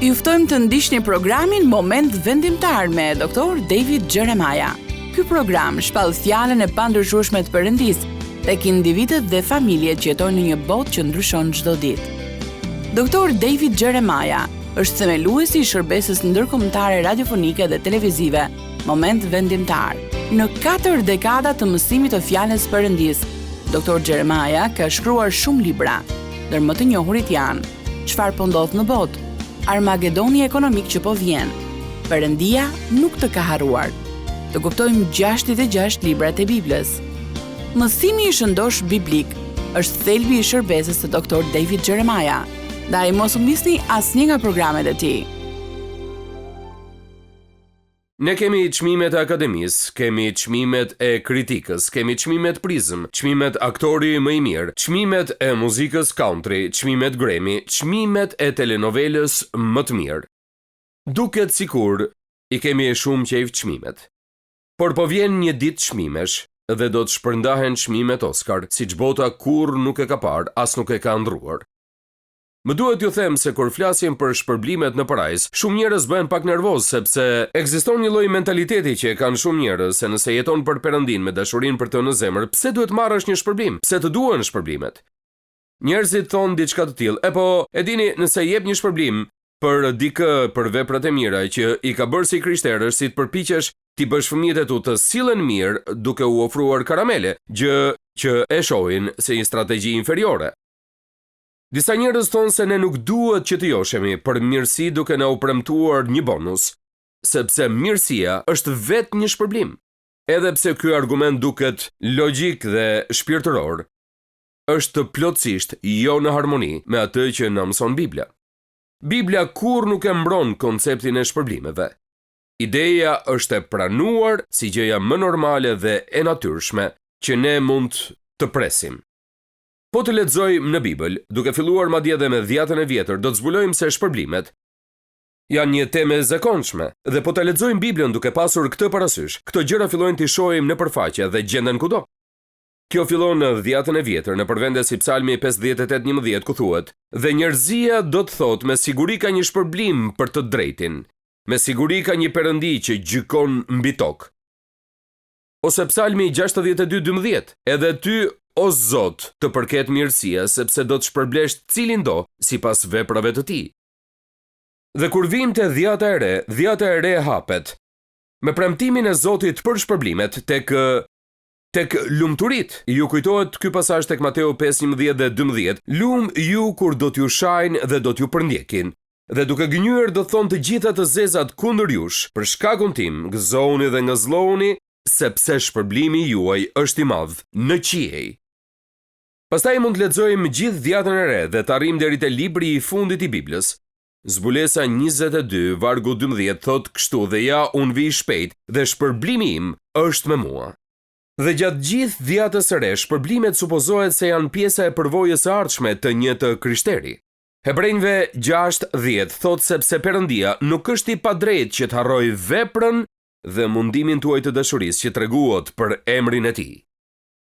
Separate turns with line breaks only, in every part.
Ju ftojmë të ndiqni programin Moment Vendimtar me Dr. David Jeremiah. Ky program shpall fjalën e pandryshueshme të Perëndisë tek individët dhe familjet që jetojnë në një botë që ndryshon çdo ditë. Dr. David Jeremiah është themeluesi i shërbesës ndërkombëtare radiofonike dhe televizive Moment Vendimtar. Në katër dekada të mësimit të fjalës Perëndisë, Dr. Jeremiah ka shkruar shumë libra. Ndër më të njohurit janë Çfarë po ndodh në botë? Armagedoni ekonomik që po vjen. Perëndia nuk të ka harruar. Të kuptojmë 66 librat e Biblës. Mësimi i shëndoshë biblik është thelbi i shërbesës së Dr. David Jeremiah. Ndaj mos humbisni asnjë nga programet e tij.
Ne kemi çmimet e Akademisë, kemi çmimet e kritikës, kemi çmimet Prizm, çmimet Aktori më i mirë, çmimet e muzikës country, çmimet Grammy, çmimet e telenovelës më të mirë. Duket sikur i kemi shumë qejf çmimet. Por po vjen një ditë çmimesh dhe do të shpërndahen çmimet Oscar, siç bota kurrë nuk e ka parë, as nuk e ka ëndërruar. Më duhet t'ju them se kur flasim për shpërblimet në parajsë, shumë njerëz bëhen pak nervozë sepse ekziston një lloj mentaliteti që e kanë shumë njerëz se nëse jeton për Perëndinë me dashurinë për të në zemër, pse duhet marrësh një shpërblim? Pse të duhen shpërblimet? Njerëzit thonë diçka të tillë, e po, e dini, nëse jep një shpërblim për dikë për veprat e mira që i ka bërë si i krishterë është si të përpiqesh t'i bësh fëmijët e tu të sillen mirë duke u ofruar karamele, gjë që e shohin si një strategji inferiore. Disa njerëz thonë se ne nuk duhet që të joshemi për mirësi duke na u premtuar një bonus, sepse mirësia është vetë një shpërblim. Edhe pse ky argument duket logjik dhe shpirtëror, është plotësisht jo në harmoni me atë që na mëson Bibla. Bibla kurrë nuk e mbron konceptin e shpërblimeve. Ideja është e pranuar si gjëja më normale dhe e natyrshme që ne mund të presim. Po të lexojmë në Bibël, duke filluar madje dhe me Dhjatën e Vjetër, do të zbulojmë se shpërblimet janë një temë e zakonshme. Dhe po ta lexojmë Biblën duke pasur këtë parasysh, këto gjëra fillojnë t'i shohim nëpër faqe dhe gjenden kudo. Kjo fillon në Dhjatën e Vjetër, nëpër vende si Psalmi 58 11 ku thuhet, Dhe njerëzia do të thotë me siguri ka një shpërblim për të drejtin, me siguri ka një Perëndi që gjykon mbi tokë. Ose Psalmi 62 12, Edhe ty, o Zot, të përket mirësia, sepse do të shpërblesh cilindo sipas veprave të tij. Dhe kur vijmë te Dhjata e Re, Dhjata e Re hapet me premtimin e Zotit për shpërblimet tek tek lumturitë. Ju kujtohet ky pasazh tek Mateu 5, 11 dhe 12, Lum ju kur do t'ju shajnë dhe do t'ju përndjekin. Dhe duke gënjyer do të thonë të gjitha të zezat kundër jush, për shkakun tim, gëzohuni dhe ngazëllohuni, sepse shpërblimi juaj është i madh në qiej. Pastaj mund të lexojmë gjithë Dhjatën e Re dhe të arrijmë deri te libri i fundit i Biblës. Zbulesa 22, vargu 12 thotë kështu dhe ja unë vij shpejt dhe shpërblimi im është me mua. Dhe gjatë gjithë Dhjatës së Re shpërblimet supozohet se janë pjesa e përvojës së ardhshme të një të krishteri. Hebrenjve 6, 10 thotë sepse Perëndia nuk është i padrejtë që të harrojë veprën dhe mundimin tuaj të dashurisë që treguat për emrin e tij.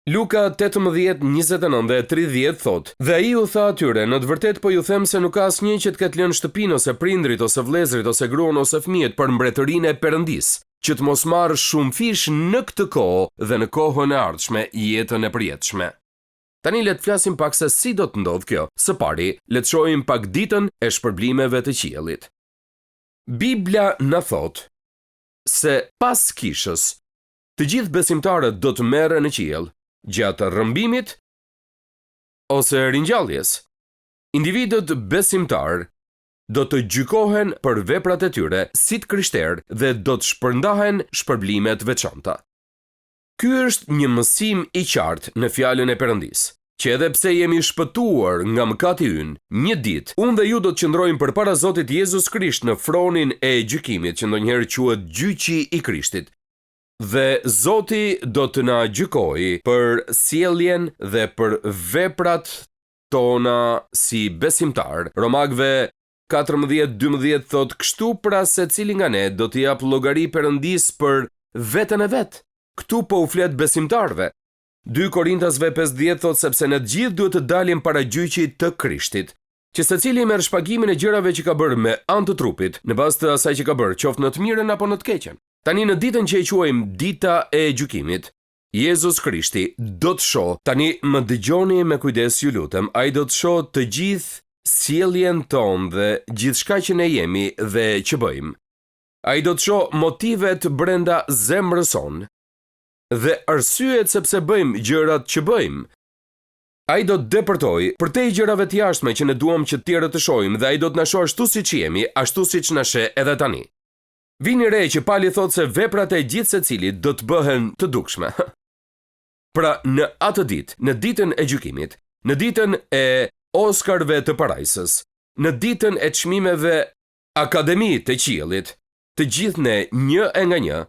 Luka 18, 29 dhe 30 thotë, Dhe ai u tha atyre, në të vërtetë po ju them se nuk ka asnjë që të ketë lënë shtëpinë ose prindërit ose vëllezërit ose gruan ose fëmijët për mbretërinë e Perëndisë, që të mos marrë shumëfish në këtë kohë dhe në kohën e ardhshme jetën e përjetshme. Tani le të flasim pak se si do të ndodhë kjo. Së pari, le të shohim pak ditën e shpërblimeve të qiellit. Bibla na thotë se pas kishës, të gjithë besimtarët do të merren në qiell gjatë rrëmbimit ose ringjalljes. Individët besimtarë do të gjykohen për veprat e tyre si të krishterë dhe do të shpërndahen shpërblime të veçanta. Ky është një mësim i qartë në Fjalën e Perëndisë, që edhe pse jemi shpëtuar nga mëkati ynë, një ditë, unë dhe ju do të qëndrojmë përpara Zotit Jezus Krisht në fronin e gjykimit që ndonjëherë quhet Gjyqi i Krishtit, dhe Zoti do të na gjykojë për sjelljen dhe për veprat tona si besimtarë. Romakëve 14, 12 thotë kështu pra secili nga ne do t'i japë llogari Perëndisë për veten e vet. Këtu po u flet besimtarëve. 2 Korintasve 5 10 thotë sepse ne të gjithë duhet të dalim para gjyqit të Krishtit. Që secili merr shpagimin e gjërave që ka bërë me anë të trupit, në bazë të asaj që ka bërë, qoftë në të mirën apo në të keqen. Tani në ditën që e quajmë Dita e Gjykimit, Jezus Krishti do të shohë, tani më dëgjoni me kujdes ju lutem, ai do të shohë të gjithë sjelljen tonë dhe gjithçka që ne jemi dhe që bëjmë. Ai do të shohë motivet brenda zemrës sonë dhe arsyet sepse bëjmë gjërat që bëjmë. Ai do të depërtojë përtej gjërave të jashtme që ne duam që të tjerët të shohim dhe ai do të na shohë ashtu siç jemi, ashtu siç na sheh edhe tani. Vini re që Pali thotë se veprat e gjithsecilit do të bëhen të dukshme. Pra, në atë ditë, në ditën e gjykimit, në ditën e Oscarëve të Parajsës, në ditën e çmimeve Akademi të Qiellit, të gjithë ne një e nga një,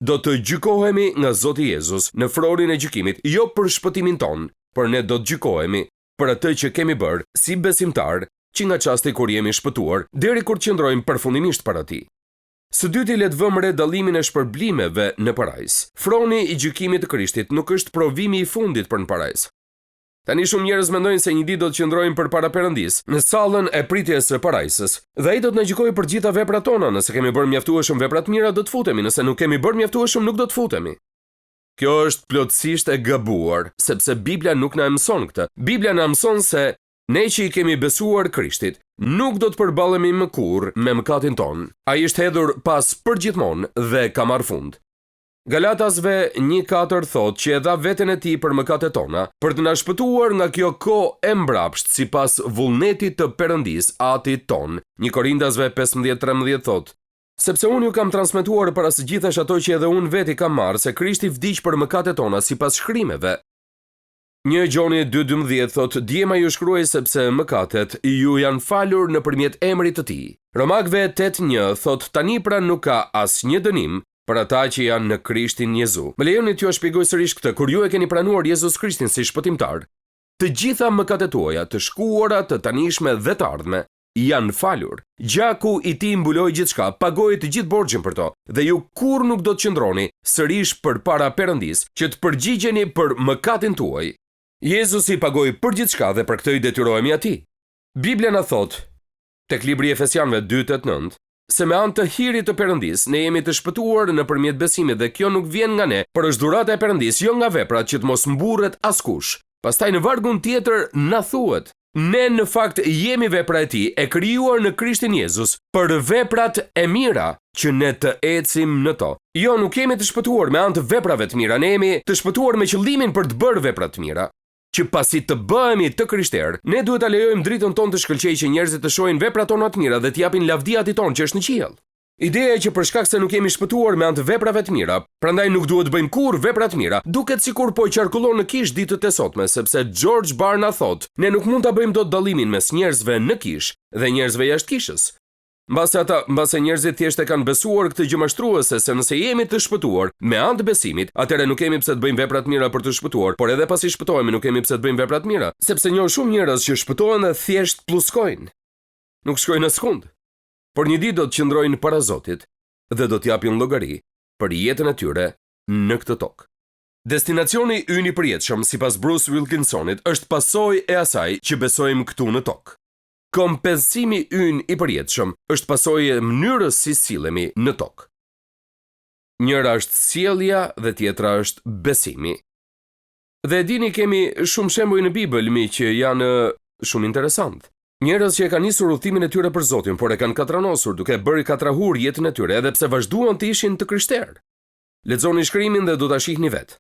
Do të gjykohemi nga Zoti Jezus në fronin e gjykimit, jo për shpëtimin tonë, por ne do të gjykohemi për atë që kemi bërë si besimtarë që nga çasti kur jemi shpëtuar deri kur të qëndrojmë përfundimisht para Tij. Së dyti le të vëmë re dallimin e shpërblimeve në parajsë. Froni i gjykimit të Krishtit nuk është provimi i fundit për në parajsë. Tani shumë njerëz mendojnë se një ditë do të qëndrojnë përpara Perëndisë, në sallën e pritjes së parajsës, dhe ai do të na gjykojë për të gjitha veprat tona, nëse kemi bërë mjaftueshëm vepra të mira do të futemi, nëse nuk kemi bërë mjaftueshëm nuk do të futemi. Kjo është plotësisht e gabuar, sepse Bibla nuk na e mëson këtë. Bibla na mëson se ne që i kemi besuar Krishtit, nuk do të përballemi më kurrë me mëkatin tonë. Ai është hedhur pas përgjithmonë dhe ka marrë fund. Galatasve 1:4 thotë që e dha veten e tij për mëkatet tona, për të na shpëtuar nga kjo kohë e mbrapshtë sipas vullnetit të Perëndisë, Atit tonë. 1 Korintasve 15:13 thotë, Sepse unë ju kam transmetuar para së gjithash ato që edhe unë vetë i kam marrë, se Krishti vdiq për mëkatet tona sipas shkrimeve. 1 Gjoni 2:12 thotë, Djema ju shkruaj sepse mëkatet ju janë falur nëpërmjet emrit të tij. Romakëve 8:1 thotë, Tani pra nuk ka asnjë dënim për ata që janë në Krishtin Jezu. Më lejoni t'jua shpjegoj sërish këtë, kur ju e keni pranuar Jezus Krishtin si shpëtimtar, të gjitha mëkatet tuaja, të shkuara, të tanishme dhe të ardhme, janë falur. Gjaku i tij mbuloi gjithçka, pagoi të gjithë borxhin për to, dhe ju kurrë nuk do të qëndroni sërish përpara Perëndisë që të përgjigjeni për mëkatin tuaj. Jezusi pagoi për gjithçka dhe për këtë i detyrohemi atij. Bibla na thotë, tek libri i Efesianëve 2 8 9, se me anë të hirit të Perëndisë ne jemi të shpëtuar nëpërmjet besimit dhe kjo nuk vjen nga ne, por është dhurata e Perëndisë, jo nga veprat që të mos mburret askush. Pastaj në vargun tjetër na thuhet, Ne në fakt jemi vepra e tij, e krijuar në Krishtin Jezus, për veprat e mira që ne të ecim në to. Jo, nuk jemi të shpëtuar me anë të veprave të mira, ne jemi të shpëtuar me qëllimin për të bërë vepra të mira. Që pasi të bëhemi të krishterë, ne duhet ta lejojmë dritën tonë të shkëlqejë që njerëzit të shohin veprat tona të mira dhe t'i japin lavdi Atit tonë që është në qiell. Ideja që për shkak se nuk jemi shpëtuar me anë të veprave të mira, prandaj nuk duhet të bëjmë kurrë vepra të mira, duket sikur po qarkullon në kishë ditët e sotme, sepse George Barna thotë, ne nuk mund ta bëjmë dot dallimin mes njerëzve në kishë dhe njerëzve jashtë kishës. Mbase ata, mbase njerëzit thjesht e kanë besuar këtë gjë mashtruese se nëse jemi të shpëtuar me anë të besimit, atëherë nuk kemi pse të bëjmë vepra të mira për të shpëtuar, por edhe pasi shpëtohemi nuk kemi pse të bëjmë vepra të mira, sepse njoh shumë njerëz që shpëtohen dhe thjesht pluskojnë. Nuk shkojnë askund. Por një ditë do të qëndrojnë para Zotit dhe do të japin llogari për jetën e tyre në këtë tokë. Destinacioni ynë i përjetshëm, sipas Bruce Wilkinsonit, është pasojë e asaj që besojmë këtu në tokë. Kompensimi ynë i përjetshëm është pasojë e mënyrës si sillemi në tokë. Njëra është sjellja dhe tjetra është besimi. Dhe e dini kemi shumë shembuj në Bibël miq që janë shumë interesant. Njerëz që e kanë nisur udhëtimin e tyre për Zotin, por e kanë katranosur duke e bërë katrahurë jetën e tyre edhe pse vazhduan të ishin të krishterë. Lexoni shkrimin dhe do ta shihni vetë.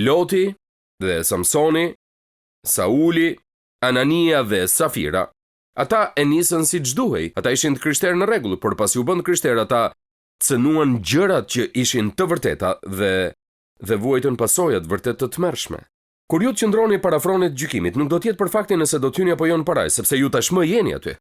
Loti dhe Samsoni, Sauli, Anania dhe Safira, ata e nisën siç duhej, ata ishin të krishterë në rregull, por pasi u bënë të krishterë ata cënuan gjërat që ishin të vërteta dhe dhe vuajtën pasojat vërtet të tmerrshme. Kur ju të qëndroni para fronit të gjykimit, nuk do të jetë për faktin nëse do të hyni apo jo në parajsë, sepse ju tashmë jeni aty.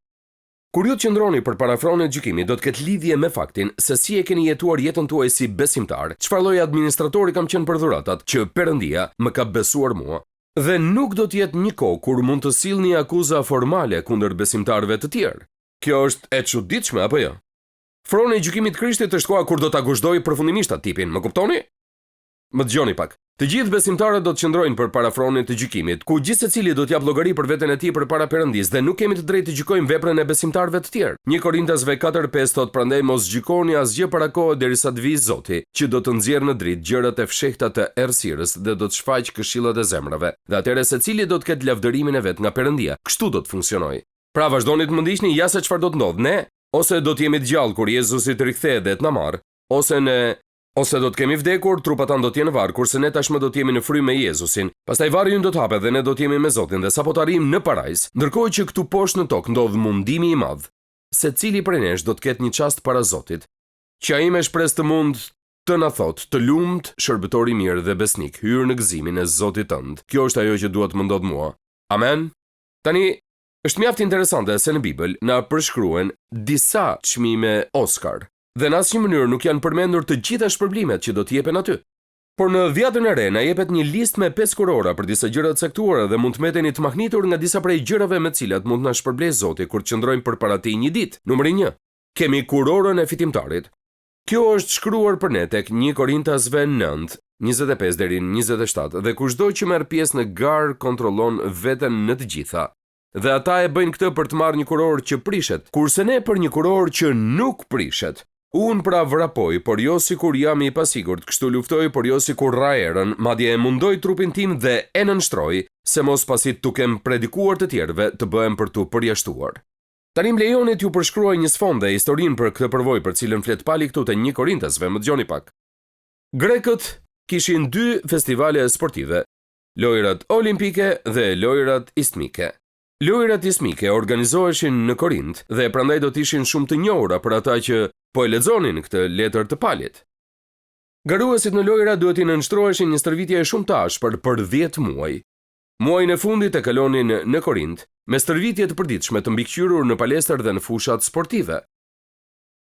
Kur ju të qëndroni përpara fronit të gjykimit, do të ketë lidhje me faktin se si e keni jetuar jetën tuaj si besimtar, çfarë lloj administratori kam qenë për dhuratat që Perëndia më ka besuar mua. Dhe nuk do të jetë një kohë kur mund të sillni akuza formale kundër besimtarëve të tjerë. Kjo është e çuditshme, apo jo? Froni i gjykimit të Krishtit është koha kur do ta gozhdojë përfundimisht atë tipin, më kuptoni? Më dëgjoni pak. Të gjithë besimtarët do të qëndrojnë përpara fronit të gjykimit, ku gjithsecili do të japë llogari për veten e tij përpara Perëndisë dhe nuk kemi të drejtë të gjykojmë veprën e besimtarëve të tjerë. Një Korintasve katër, pesë thotë prandaj mos gjykoni asgjë para kohe derisa të vijë Zoti, që do të nxjerrë në dritë gjërat e fshehta të errësirës dhe do të shfaqë këshillat e zemrave. Dhe atëherë secili do të ketë lavdërimin e vet nga Perëndia. Kështu do të funksionojë. Pra vazhdoni të më ndiqni, ja se çfarë do të ndodhë, ne ose do të jemi të gjallë kur Jezusi të rikthehet dhe të na marrë, ose ne Ose do të kemi vdekur, trupat tanë do të jenë në varr, kurse ne tashmë do të jemi në frymë me Jezusin. Pastaj varri ynë do të hapet dhe ne do të jemi me Zotin dhe sapo të arrijmë në parajsë, ndërkohë që këtu poshtë në tokë ndodh mundimi i madh, secili prej nesh do të ketë një çast para Zotit, që ai me shpresë të mund të na thotë, të lumtë, shërbëtor i mirë dhe besnik, hyr në gëzimin e Zotit tënd. Kjo është ajo që dua të më ndodhë mua. Amen? Tani, është mjaft interesante se në Bibël na përshkruhen disa çmime Oscar. Dhe në asnjë mënyrë nuk janë përmendur të gjitha shpërblimet që do të jepen aty. Por në Dhjatën e Re na jepet një listë me pesë kurora për disa gjëra të caktuara dhe mund të mbeteni të mahnitur nga disa prej gjërave me të cilat mund të na shpërblejë Zoti kur të qëndrojmë përpara Tij një ditë. Numri një. Kemi kurorën e fitimtarit. Kjo është shkruar për ne tek një Korintasve nëntë, 25 deri në 27 dhe kushdo që merr pjesë në garë kontrollon veten në të gjitha. Dhe ata e bëjnë këtë për të marrë një kurorë që prishet, kurse ne për një kurorë që nuk prishet. Unë pra vrapoj, por jo sikur jam i pasigurt, kështu luftoj, por jo sikur rrah erën, madje e mundoj trupin tim dhe e nënshtroj, se mos pasi t'u kem predikuar të tjerëve, të bëhem për t'u përjashtuar. Tani më lejoni t'ju përshkruaj një sfond dhe historinë për këtë përvojë për të cilën flet Pali këtu te një Korintasve, më dëgjoni pak. Grekët kishin dy festivale sportive, Lojërat Olimpike dhe Lojërat Istmike. Lojërat Istmike organizoheshin në Korint dhe prandaj do të ishin shumë të njohura për ata që po e lexonin këtë letër të Palit. Garuesit në lojëra duhet t'i nënshtroheshin një stërvitjeje shumë të ashpër për 10 muaj. Muajin e fundit e kalonin në Korint, me stërvitje të përditshme të mbikëqyrur në palestër dhe në fushat sportive.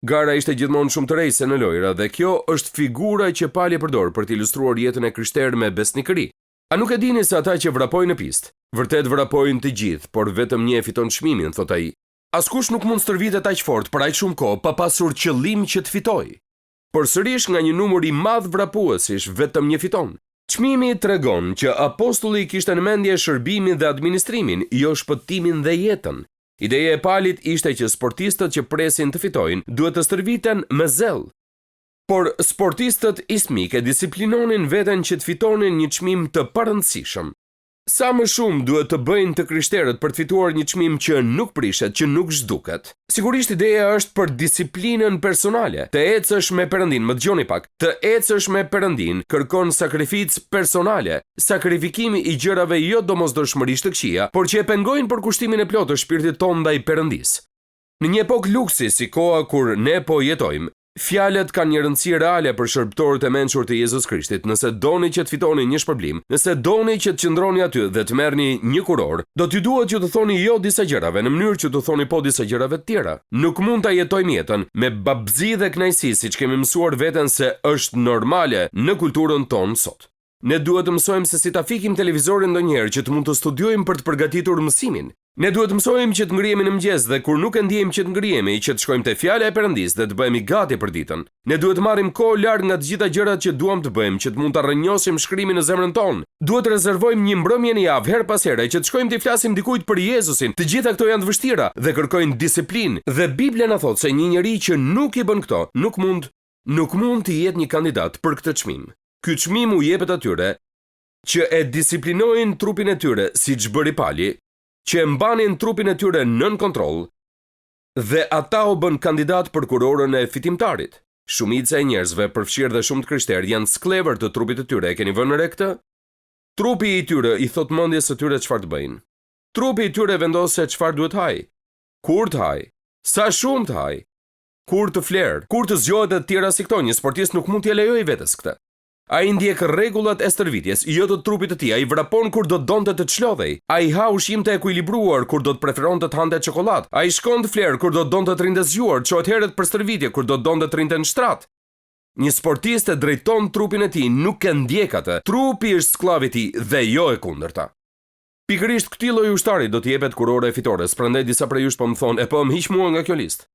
Gara ishte gjithmonë shumë tërheqëse në lojëra dhe kjo është figura që Pali përdor për të ilustruar jetën e krishterë me besnikëri. A nuk e dini se ata që vrapojnë në pistë, vërtet vrapojnë të gjithë, por vetëm një e fiton çmimin, thotë ai. Askush nuk mund stërvitet aq fort për aq shumë kohë pa pasur qëllim që të fitojë. Por sërish nga një numër i madh vrapuesish vetëm një fiton. Çmimi tregon që apostulli kishte në mendje shërbimin dhe administrimin, jo shpëtimin dhe jetën. Ideja e Palit ishte që sportistët që presin të fitojnë duhet të stërviten me zell. Por sportistët istmikë e disiplinonin veten që të fitonin një çmim të parëndësishëm. Sa më shumë duhet të bëjnë të krishterët për të fituar një çmim që nuk prishet, që nuk zhduket. Sigurisht ideja është për disiplinën personale. Të ecësh me Perëndinë, më dëgjoni pak, të ecësh me Perëndinë kërkon sakrificë personale, sakrifikim i gjërave jo domosdoshmërisht të këqija, por që e pengojnë përkushtimin e plotë të shpirtit tonë ndaj Perëndisë. Në një epokë luksi si koha kur ne po jetojmë, fjalët kanë një rëndësi reale për shërbëtorët e mençur të Jezus Krishtit. Nëse doni që të fitoni një shpërblim, nëse doni që të qëndroni aty dhe të merrni një kurorë, do t'ju duhet që t'u thoni jo disa gjërave në mënyrë që t'u thoni po disa gjërave të tjera. Nuk mund ta jetojmë jetën me babëzi dhe kënaqësi siç kemi mësuar veten se është normale në kulturën tonë sot. Ne duhet të mësojmë se si ta fikim televizorin ndonjëherë që të mund të studiojmë për të përgatitur mësimin. Ne duhet të mësojmë që të ngrihemi në mëngjes dhe kur nuk e ndiejmë që të ngrihemi, që të shkojmë te Fjala e Perëndisë dhe të bëhemi gati për ditën. Ne duhet të marrim kohë larg nga të gjitha gjërat që duam të bëjmë që të mund ta rrënjosim shkrimin në zemrën tonë. Duhet të rezervojmë një mbrëmje në javë herë pas here që të shkojmë t'i flasim dikujt për Jezusin. Të gjitha këto janë të vështira dhe kërkojnë disiplinë dhe Bibla na thotë se një njeri që nuk i bën këto nuk mund nuk mund të jetë një kandidat për këtë çmim. Ky çmim u jepet atyre që e disiplinojnë trupin e tyre siç bëri Pali, që e mbanin trupin e tyre nën kontroll dhe ata u bënë kandidatë për kurorën e fitimtarit. Shumica e njerëzve, përfshirë dhe shumë të krishterë, janë skllevër të trupit të tyre, e keni vënë re këtë? Trupi i tyre i thotë mendjes së tyre çfarë të bëjnë. Trupi i tyre vendos se çfarë duhet të hajë, kur të hajë, sa shumë të hajë, kur të flerë, kur të zgjohet e të tjera si këto, një sportist nuk mund t'ia lejojë vetes këtë. Ai ndjek rregullat e stërvitjes, jo të trupit të tij, ai vrapon kur do të donte të çlodhej. Ai ha ushqim të ekuilibruar kur do të preferonte të hante çokollatë. Ai shkon të flerë kur do të donte të rrinte zgjuar, çohet herët për stërvitje kur do të donte të rrinte në shtrat. Një sportist e drejton trupin e tij, nuk e ndjek atë. Trupi është skllav i tij dhe jo e kundërta. Pikërisht këtij lloj ushtari do t'i jepet kurora e fitores, prandaj disa prej jush po më thonë, e po më hiq mua nga kjo listë.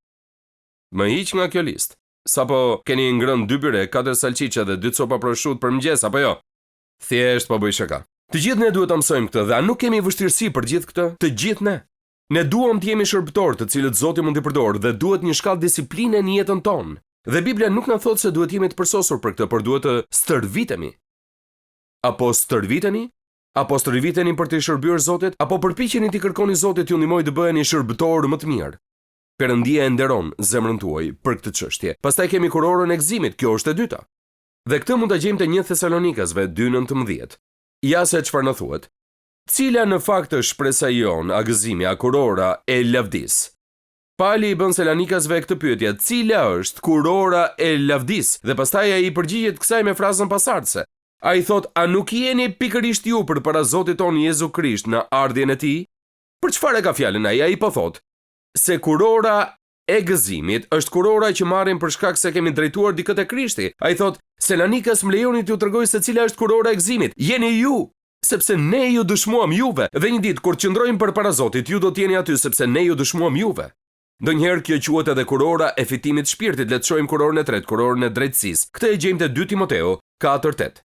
Më hiq nga kjo listë. Sapo keni ngrënë dy byrek, katër salçiçe dhe dy copa proshutë për mëngjes, apo jo? Thjesht po bëj shaka. Të gjithë ne duhet ta mësojmë këtë dhe a nuk kemi vështirësi për gjithë këtë? Të gjithë ne. Ne duam të jemi shërbëtorë të cilët Zoti mund t'i përdorë dhe duhet një shkallë disipline në jetën tonë. Dhe Bibla nuk na thotë se duhet të jemi të përsosur për këtë, por duhet të stërvitemi. A po stërviteni? A po stërviteni për t'i shërbyer Zotit? Apo përpiqeni t'i kërkoni Zotit t'ju ndihmojë të bëheni shërbëtorë më të mirë? Perëndia e nderon zemrën tuaj për këtë çështje. Pastaj kemi kurorën e gëzimit, kjo është e dyta. Dhe këtë mund ta gjejmë te 1 Thesalonikasve 2:19. Ja se çfarë na thuhet. Cila në fakt është shpresa jonë, a gëzimi, a kurora e lavdisë? Pali i bën Selanikasve këtë pyetje, cila është kurora e lavdisë? Dhe pastaj ai i përgjigjet kësaj me frazën pasardhëse. Ai thotë, a nuk jeni pikërisht ju përpara Zotit tonë Jezu Krisht në ardhjen e tij? Për çfarë e ka fjalën ai? Ai po thotë se kurora e gëzimit është kurora që marrim për shkak se kemi drejtuar dikë te Krishti. Ai thotë, Selanikas më lejoni t'ju tregoj se cila është kurora e gëzimit. Jeni ju! Sepse ne ju dëshmuam juve, dhe një ditë kur të qëndrojmë përpara Zotit, ju do të jeni aty sepse ne ju dëshmuam juve. Ndonjëherë kjo quhet edhe kurora e fitimit të shpirtit, le të shohim kurorën e tretë, kurorën e drejtësisë. Këtë e gjejmë te 2 Timoteu 4:8.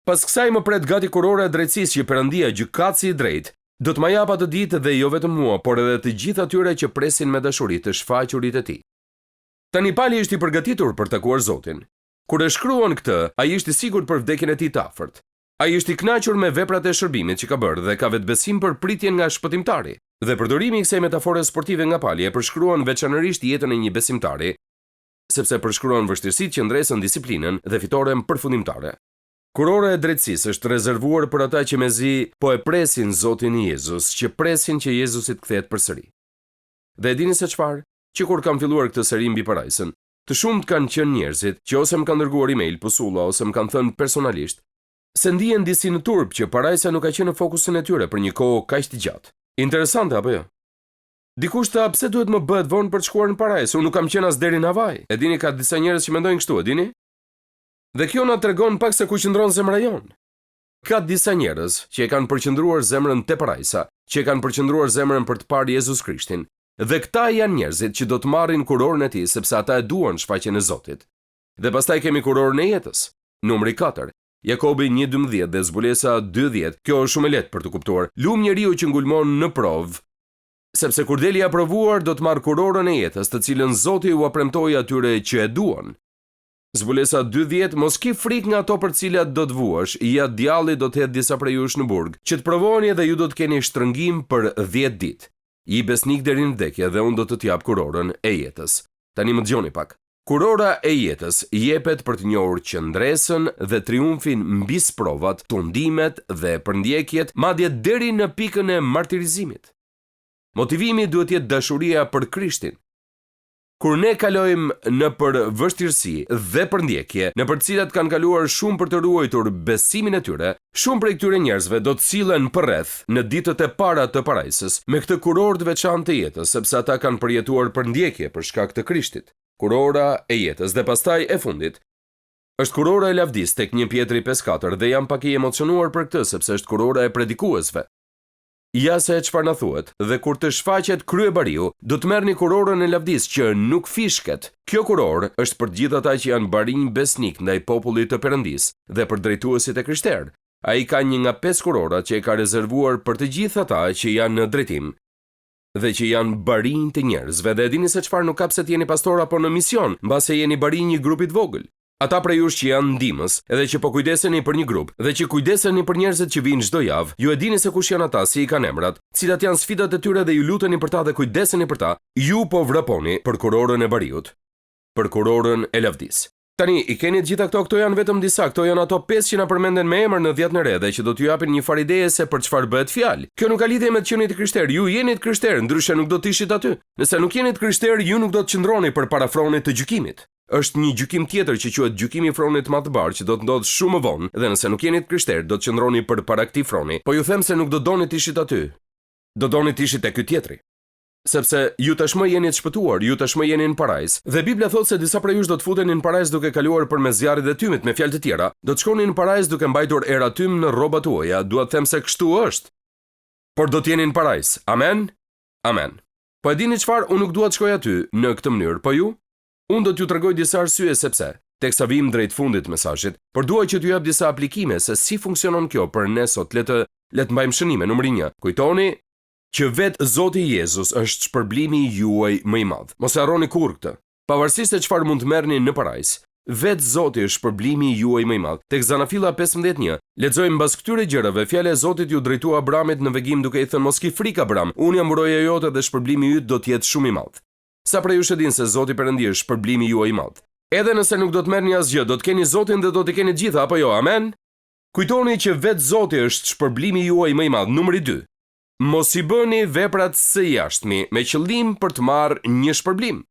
Pas kësaj më pret gati kurora e drejtësisë që Perëndia, gjykatësi i drejtë, do të ma japë atë ditë dhe jo vetëm mua, por edhe të gjithë atyre që presin me dashuri të shfaqurit e tij. Tani Pali është i përgatitur për të takuar Zotin. Kur e shkruan këtë, ai është i sigurt për vdekjen e tij të afërt. Ai është i kënaqur me veprat e shërbimit që ka bërë dhe ka vetëbesim për pritjen nga Shpëtimtari. Dhe përdorimi i kësaj metafore sportive nga Pali e përshkruan veçanërisht jetën e një besimtari, sepse përshkruan vështirësitë, qëndresën, disiplinën dhe fitoren përfundimtare. Kurora e drejtësisë është rezervuar për ata që mezi po e presin Zotin Jezus, që presin që Jezusi të kthehet përsëri. Dhe e dini se çfarë? Që kur kam filluar këtë seri mbi parajsën, Të shumtë kanë qenë njerëzit që ose më kanë dërguar email, pusulla ose më kanë thënë personalisht se ndihen disi në turp që parajsa nuk ka qenë në fokusin e tyre për një kohë kaq të gjatë. Interesante apo jo? Dikush tha pse duhet më bëhet vonë për të shkuar në parajsë, unë nuk kam qenë as deri në Havaj. E dini ka disa njerëz që mendojnë kështu, e dini? Dhe kjo na tregon pak se ku qëndron zemra jonë. Ka disa njerëz që e kanë përqendruar zemrën te parajsa, që e kanë përqendruar zemrën për të parë Jezus Krishtin, Dhe këta janë njerëzit që do të marrin kurorën e tij sepse ata e duan shfaqjen e Zotit. Dhe pastaj kemi kurorën e jetës. Numri 4. Jakobi 1:12 dhe Zbulesa 2:10. Kjo është shumë e lehtë për t'u kuptuar. Lum njeriu që ngulmon në provë, sepse kur del i aprovuar do të marrë kurorën e jetës, të cilën Zoti ua premtoi atyre që e duan. Zbulesa 2:10 Mos ki frikë nga ato për të cilat do të vuash, ja djalli do të hedhë disa prej jush në burg, që të provoheni dhe ju do të keni shtrëngim për 10 ditë. Ji besnik deri në vdekje dhe unë do të të jap kurorën e jetës. Tani më dëgjoni pak. Kurora e jetës jepet për të njohur qëndresën dhe triumfin mbi sprovat, tundimet dhe përndjekjet, madje deri në pikën e martirizimit. Motivimi duhet të jetë dashuria për Krishtin. Kur ne kalojmë nëpër vështirësi dhe përndjekje, nëpër të cilat kanë kaluar shumë për të ruajtur besimin e tyre, shumë prej këtyre njerëzve do të sillen përreth në ditët e para të parajsës me këtë kurorë të veçantë të jetës, sepse ata kanë përjetuar përndjekje për shkak të Krishtit. Kurora e jetës dhe pastaj e fundit është kurora e lavdisë tek 1 Pjetri 5:4 dhe jam pak i emocionuar për këtë sepse është kurora e predikuesve. Ja se çfarë na thuhet, dhe kur të shfaqet kryebariu, do të merrni kurorën e lavdisë që nuk fishket. Kjo kurorë është për të gjithë ata që janë barinj besnikë ndaj popullit të Perëndisë dhe për drejtuesit e krishterë. Ai ka një nga pesë kurorat që e ka rezervuar për të gjithë ata që janë në drejtim dhe që janë barinj të njerëzve dhe e dini se çfarë nuk ka pse të jeni pastor apo në mision, mbase jeni bari i një grupi të vogël. Ata prej jush që janë ndihmës, edhe që po kujdeseni për një grup, dhe që kujdeseni për njerëzit që vijnë çdo javë, ju e dini se kush janë ata, si i kanë emrat, cilat janë sfidat e tyre dhe ju luteni për ta dhe kujdeseni për ta, ju po vraponi për kurorën e bariut, për kurorën e lavdisë. Tani, i keni të gjitha këto, këto janë vetëm disa, këto janë ato pesë që na përmenden me emër në Dhjatën e Re dhe që do t'ju japin një farë ideje se për çfarë bëhet fjalë. Kjo nuk ka lidhje me të qenit të krishterë, ju jeni të krishterë, ndryshe nuk do të ishit aty. Nëse nuk jeni të krishterë, ju nuk do të qëndroni përpara fronit të gjykimit. Është një gjykim tjetër që quhet gjykimi i fronit të madh të bardhë që do të ndodhë shumë më vonë dhe nëse nuk jeni të krishterë do të qëndroni përpara këtij froni. Po ju them se nuk do doni të ishit aty. Do doni të ishit te ky tjetri. Sepse ju tashmë jeni të shpëtuar, ju tashmë jeni në parajsë. Dhe Bibla thotë se disa prej jush do të futeni në parajsë duke kaluar përmes zjarrit dhe tymit, me fjalë të tjera, do të shkoni në parajsë duke mbajtur era tym në rrobat tuaja. Dua të them se kështu është. Por do të jeni në parajsë. Amen. Amen. Po e dini çfarë, unë nuk dua të shkoj aty në këtë mënyrë, po ju? Unë do t'ju tregoj disa arsye sepse, teksa vijmë drejt fundit të mesazhit, por dua që t'ju jap disa aplikime se si funksionon kjo për ne sot le të le të mbajmë shënime numri 1. Kujtoni që vetë Zoti Jezus është shpërblimi juaj më i madh. Mos e harroni kurrë këtë. Pavarësisht se çfarë mund të merrni në parajsë, vetë Zoti është shpërblimi juaj më i madh. Tek Zanafilla 15.1, lexojmë mbas këtyre gjërave, fjala e Zotit iu drejtua Abramit në vegim duke i thënë mos ki frikë Abram, unë jam mburoja jote dhe shpërblimi yt do të jetë shumë i madh. Sa prej jush e dinë se Zoti Perëndi është shpërblimi juaj i madh? Edhe nëse nuk do të merrni asgjë, do të keni Zotin dhe do t'i keni të gjitha, apo jo? Amen? Kujtoni që vetë Zoti është shpërblimi juaj më i madh. Numri 2. Mos i bëni veprat së jashtmi me qëllim për të marrë një shpërblim.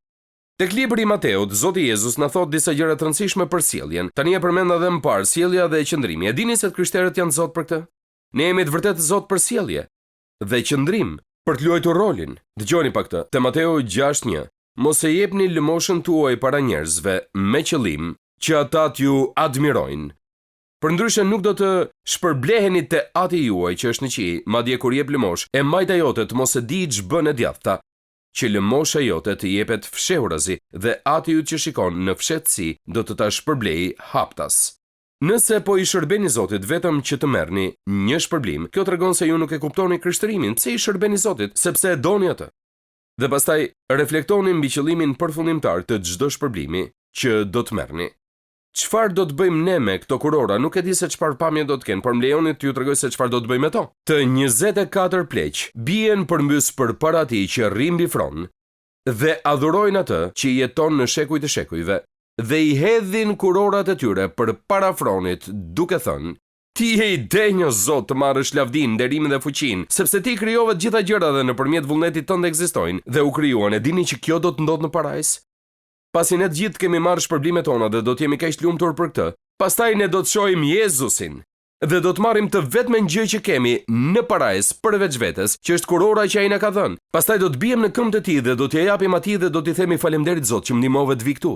Tek libri i Mateut, Zoti Jezus na thotë disa gjëra të rëndësishme për sjelljen. Tani e përmenda edhe më parë, sjellja dhe qëndrimi. E dini se të krishterët janë zot për këtë? Ne jemi të vërtetë zot për sjellje dhe qëndrim, për të luajtur rolin. Dëgjoni pak këtë, te Mateu 6:1. Mos e jepni lëmoshën tuaj para njerëzve me qëllim që ata t'ju admirojnë. Përndryshe nuk do të shpërbleheni te Ati juaj që është në qiej, madje kur jep lëmoshë, e majta jote të mos e dijë ç'bën e djathta, që lëmosha jote të jepet fshehurazi dhe Ati yt që shikon në fshehtësi do të ta shpërblejë haptas. Nëse po i shërbeni Zotit vetëm që të merrni një shpërblim, kjo tregon se ju nuk e kuptoni krishtërimin. Pse i shërbeni Zotit? Sepse e doni atë. Dhe pastaj reflektoni mbi qëllimin përfundimtar të çdo shpërblimi që do të merrni. Çfarë do të bëjmë ne me këto kurora? Nuk e di se çfarë pamje do të kenë, por më lejoni t'ju tregoj se çfarë do të bëjmë me to. Të 24 pleq bien përmbys përpara atij që rri mbi fron dhe adhurojnë atë që jeton në shekuj të shekujve dhe i hedhin kurorat e tyre përpara fronit, duke thënë, Ti je i denjë, o Zot, të marrësh lavdinë, nderimin dhe fuqinë, sepse ti krijove të gjitha gjërat dhe nëpërmjet vullnetit tënd ekzistojnë dhe u krijuan. E dini që kjo do të ndodhë në parajsë? Pasi ne të gjithë kemi marrë shpërblimet tona dhe do të jemi kaq të lumtur për këtë, pastaj ne do të shohim Jezusin dhe do të marrim të vetmen gjë që kemi në parajsë përveç vetes, që është kurora që ai na ka dhënë. Pastaj do të biem në këmbët e tij dhe do t'ia japim atij dhe do t'i themi faleminderit Zot që më ndihmove të vij këtu.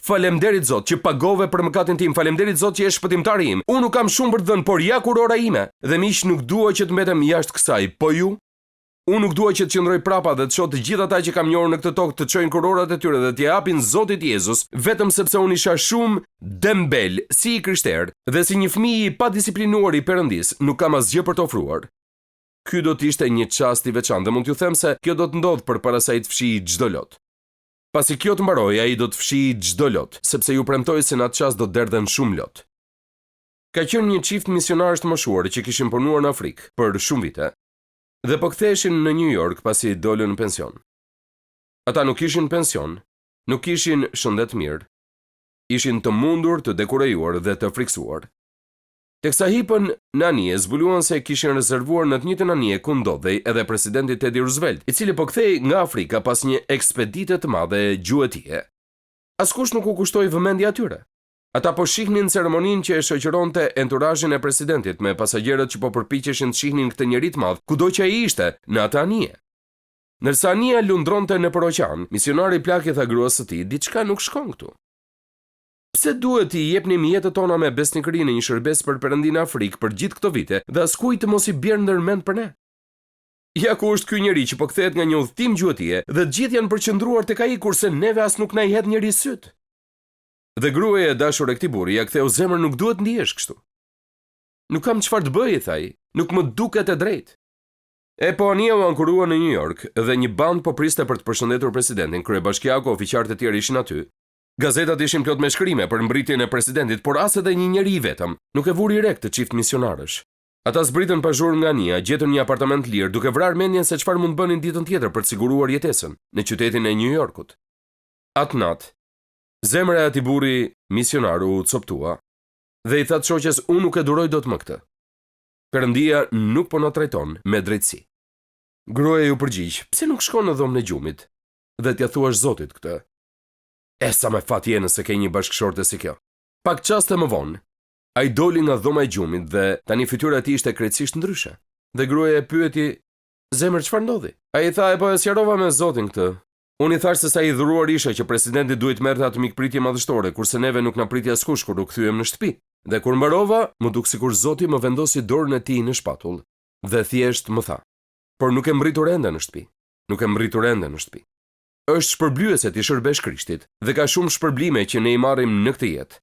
Faleminderit Zot që pagove për mëkatin tim, faleminderit Zot që je shpëtimtari im. Unë nuk kam shumë për të dhënë, por ja kurora ime. Dhe miq, nuk dua që të mbetem jashtë kësaj, po ju? Unë nuk dua që të qëndroj prapa dhe të shoh të gjithë ata që kam njohur në këtë tokë të çojnë kurorat e tyre dhe t'ia japin Zotit Jezus, vetëm sepse unë isha shumë dembel si i krishterë dhe si një fëmijë i padisiplinuar i Perëndisë, nuk kam asgjë për të ofruar. Ky do të ishte një çast i veçantë dhe mund t'ju them se kjo do të ndodhë përpara se ai të fshijë çdo lot. Pasi kjo të mbarojë, ai do të fshijë çdo lot, sepse ju premtoj se në atë çast do të derdhen shumë lot. Ka qenë një çift misionarësh të moshuar që kishin punuar në Afrikë për shumë vite dhe po ktheheshin në New York pasi dolën në pension. Ata nuk kishin pension, nuk kishin shëndet mirë, ishin të mundur, të dekurajuar dhe të frikësuar. Teksa hipën në anije, zbuluan se kishin rezervuar në të njëjtën anije ku ndodhej edhe presidenti Teddy Roosevelt, i cili po kthehej nga Afrika pas një ekspedite të madhe gjuetie. Askush nuk u kushtoi vëmendje atyre. Ata po shihnin ceremoninë që e shoqëronte enturazhin e presidentit me pasagjerët që po përpiqeshin të shihnin këtë njeri të madh kudo që ai ishte në atë anije. Ndërsa anija lundronte nëpër oqean, misionari plak i tha gruas së tij, diçka nuk shkon këtu. Pse duhet t'i jepnim jetët tona me besnikëri në një shërbesë për Perëndinë në Afrikë për gjithë këto vite dhe askujt të mos i bjerë ndër mend për ne? Ja ku është ky njeri që po kthehet nga një udhëtim gjuetie dhe të gjithë janë përqendruar tek ai kurse neve as nuk na i hedh njeri sytë. Dhe gruaja e dashur e këtij burri ia ktheu zemër nuk duhet ndihesh kështu. Nuk kam çfarë të bëj, i tha ai, nuk më duket e drejtë. E po anija u ankurua në New York dhe një bandë po priste për të përshëndetur presidentin, kryebashkiaku, ofiqarët e tjerë ishin aty. Gazetat ishin plot me shkrime për mbërritjen e presidentit, por as edhe një njeri i vetëm nuk e vuri re këtë çift misionarësh. Ata zbritën pa zhurmë nga anija, gjetën një apartament të lirë, duke vrarë mendjen se çfarë mund të bënin ditën tjetër për të siguruar jetesën në qytetin e New Yorkut. Atë natë, Zemra e atij burri misionar u copëtua dhe i tha të shoqes unë nuk e duroj dot më këtë. Perëndia nuk po na trajton me drejtësi. Gruaja iu përgjigj, pse nuk shkon në dhomën e gjumit dhe t'ia thuash Zotit këtë? E sa me fat je nëse ke një bashkëshorte si kjo. Pak çaste më vonë, ai doli nga dhoma e gjumit dhe tani fytyra e tij ishte krejtësisht ndryshe. Dhe gruaja e pyeti, zemër çfarë ndodhi? Ai i tha, e po e sqarova me Zotin këtë. Unë i thashë se sa i hidhëruar isha që presidenti duhej të merrte atë mikpritje madhështore, kurse neve nuk na priti askush kur u kthyem në shtëpi. Dhe kur mbarova, m'u duk sikur Zoti më vendosi dorën e tij në shpatull dhe thjesht më tha, Por nuk ke mbërritur ende në shtëpi. Nuk ke mbërritur ende në shtëpi. Është shpërblyese t'i shërbesh Krishtit dhe ka shumë shpërblime që ne i marrim në këtë jetë.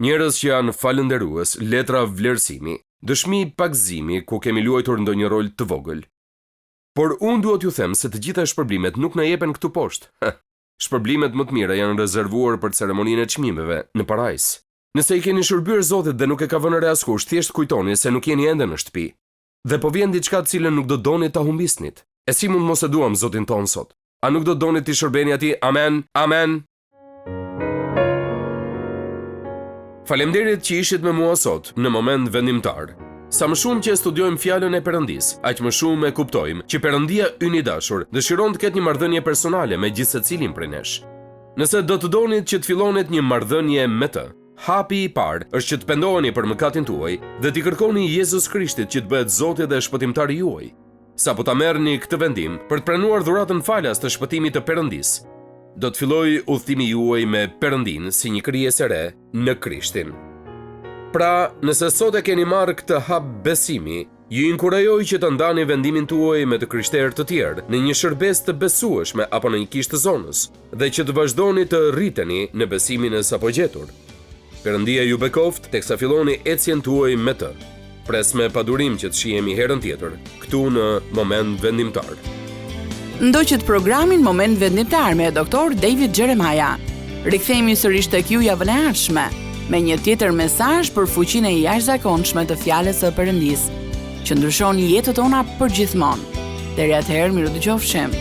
Njerëz që janë falënderues, letra vlerësimi, dëshmi pagëzimi ku kemi luajtur ndonjë rol të vogël. Por unë dua t'ju them se të gjitha shpërblimet nuk na jepen këtu poshtë. Shpërblimet më të mira janë rezervuar për ceremoninë e çmimeve në parajsë. Nëse i keni shërbyer Zotit dhe nuk e ka vënë re askush, thjesht kujtoni se nuk jeni ende në shtëpi. Dhe po vjen diçka të cilën nuk do donit ta humbisnit. E si mund mos e duam Zotin tonë sot? A nuk do donit t'i shërbeni atij? Amen. Amen. Faleminderit që ishit me mua sot në moment vendimtar. Sa më shumë që e studiojmë fjalën e Perëndisë, aq më shumë e kuptojmë që Perëndia ynë i dashur dëshiron të ketë një marrëdhënie personale me gjithsecilin prej nesh. Nëse do të donit që të fillonit një marrëdhënie me të, hapi i parë është që të pendoheni për mëkatin tuaj dhe t'i kërkoni Jezus Krishtit që të bëhet Zoti dhe Shpëtimtari juaj. Sapo ta merrni këtë vendim për të pranuar dhuratën falas të shpëtimit të Perëndisë, do të fillojë udhëtimi juaj me Perëndinë si një krijesë e re në Krishtin. Pra, nëse sot e keni marrë këtë hap besimi, ju inkurajoj që të ndani vendimin tuaj me të krishterë të tjerë në një shërbesë të besueshme apo në një kishë të zonës dhe që të vazhdoni të rriteni në besimin e sapogjetur. Perëndia ju bekoftë teksa filloni ecjen tuaj me të. Pres me padurim që të shihemi herën tjetër, këtu në Moment Vendimtar.
Ndoqët programin Moment Vendimtar me Dr. David Jeremiah. Rikthehemi sërish tek ju javën e ardhshme me një tjetër mesazh për fuqinë e jashtëzakonshme të fjalës së Perëndisë, që ndryshon jetët tona përgjithmonë. Deri atëherë, mirudëgjofshim.